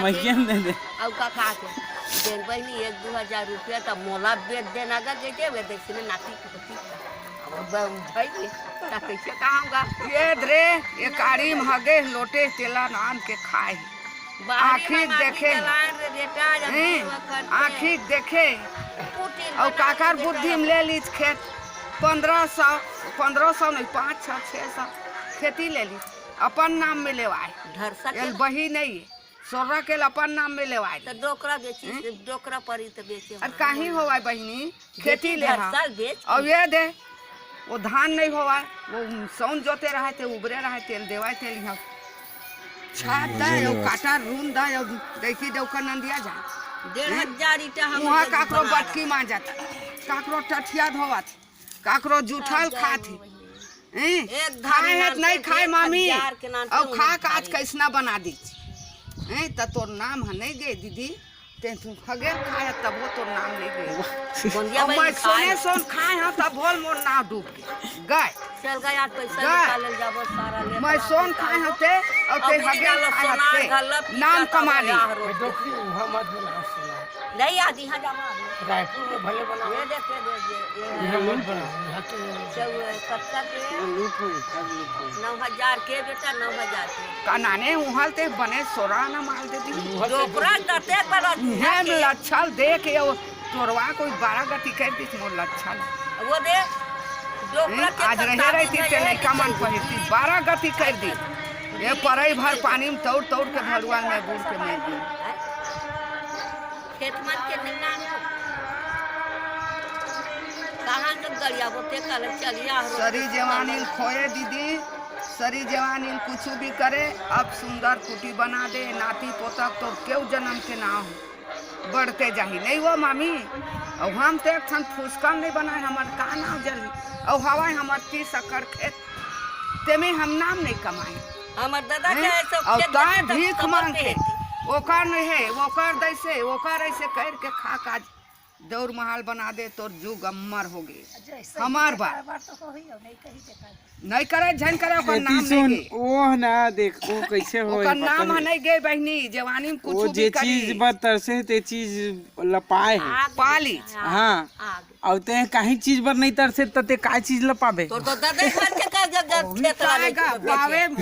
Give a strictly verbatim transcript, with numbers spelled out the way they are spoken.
भैया दे दे। अउ का कहा के? देन बहिनी, एक दू हजार रुपया त मोला बेच देना गा, के दे, वे देख सिने नाती के पति का। अब ब-, उठाइए, त कैसे कहाऊंगा? ये दरे, ये काड़ी में हगे लोटे, तेला नान के खाए। बाहरी आँखी मंगा के देखे। जलाए रे बेटा, जब हैं? जीवा करते। आँखी देखे। पुटिन अउ बना काकर के बुद्धि में ले लीच खेत। पन्द्रह सौ, पन्द्रह सौ नहीं, पाँच सौ, छह सौ खेती ले लीच। अपन नाम में लेवाए। ढरसा के एल ना। बही नहीं है। सोर्रा के ल अपन नाम में लेवाए त दे। डोकरा बेची, हैं? डोकरा परी त बेचे अरे हमारा। काहे होवाए बहिनी? खेती खेती ले हा। ढरसा बेच अउ ये दे, वो धान नहीं होवाए, वो सौन जोते रहे थे, उबरे रहे, तेल देवाए, तेल यहाँ छाप दे, वो काटा रूम दे, वो देखी दे, ओकर नंदिया जाए। डेढ़ हैं? हजार ईटा हम वहाँ दे काकरो बना बटकी रहे। मांजत, काकरो टठिया धोवत, काकरो जूठल हाँ, खात जाए ही। वो वही। हैं? एक धारी खाए है नान त नहीं के खाए एक मामी? हजार के नान के अउ उन्हें खा के आज भारी। कैसना बना दी। हैं? त तोर नाम ह नहीं गे दीदी, ते तू हगेर खाए ह तब वो तोर नाम नहीं गे। बंदिया अउ भाई मैं खाए। सोने सोन खाए ह तब बोल मोर नाम डूब गे। गए। चल गए, आज पैसा गए। निकालल जाबो, सारा ले मैं चला सोन के खाए ह जाबो। ते, अउ ते अबरी हगेर गालो खाए ह सोनार ते। घालल, नाम टीका कमा ली। बाबा, आह रो। डोकरी उहाँ मत बनाओ सोनार। नहीं, आज यहाँ जमा है। रायपुर में भले बनाओ। ये देख, ये देख, ये, ये यहाँ मत बनाओ, यहाँ के चौ-, कत्ता के? ये लूट हो, सब लूट हो। नौ हजार के बेटा, नौ हजार के। का नाने उहल ते बने सोरा ना माल दे दी। उहल ते डोकरा दते पर उहे में लच्छल देख ये वो तोरवा कोई बारह गति कर दी मोर लच्छल। वो दे, डोकरा हैं? के आज रहे कत्ता रहती के ते ये लइका मन चल पहिरती, बारह गति कर दी। ये परई भर पानी में तौड़ तौड़ के भरुआ में बूड़ के मर गई। खेत मन के नहीं नाम हो। कहाँ के गड़िया बोते कल चलिया हो। सरी जवानी खोए दीदी, सरी जवानी कुछ भी करे, अब सुंदर कुटी बना दे, नाती पोता तोर केव जन्म के नाम हो। बढ़ते जाही, नहीं वो मामी? अउ हम तो एक ठन फुसकन नहीं बनाए, हमर का नाम जलही? अउ हवाए हमर तीस एकड़ खेत, तेमे हम नाम नहीं कमाए। हमर दादा हैं? के ऐसे अउ खेत ताए जाती तब भीख खबर मांग के, देती। ओकर नहीं है, ओकर दैसे, ओकर ऐसे करके खा काज दौर महाल बना दे, तोर जुग अम्मर हो गए। जैसे हमार ही बात। कारोबार तो हो ही हो, नहीं कही के कारोबार। नहीं करे, झन करे, ओकर एती नाम सुन, नहीं गे। ओह ना देख, ओ कैसे होए, ओकर नाम पता ह नहीं। नहीं गे बहिनी, जवानी में कुछ ओ भी जे करी। चीज बर तरसे, ते चीज ल पाए है। आग पा ली। हाँ। हाँ। आग। अउ ते काहीं चीज बर नहीं तरसे, त ते काय चीज ल पाबे? तोर तो ददे घर के का जब, जब अभी खेत लागे पाएगा, के बेचे। पावे,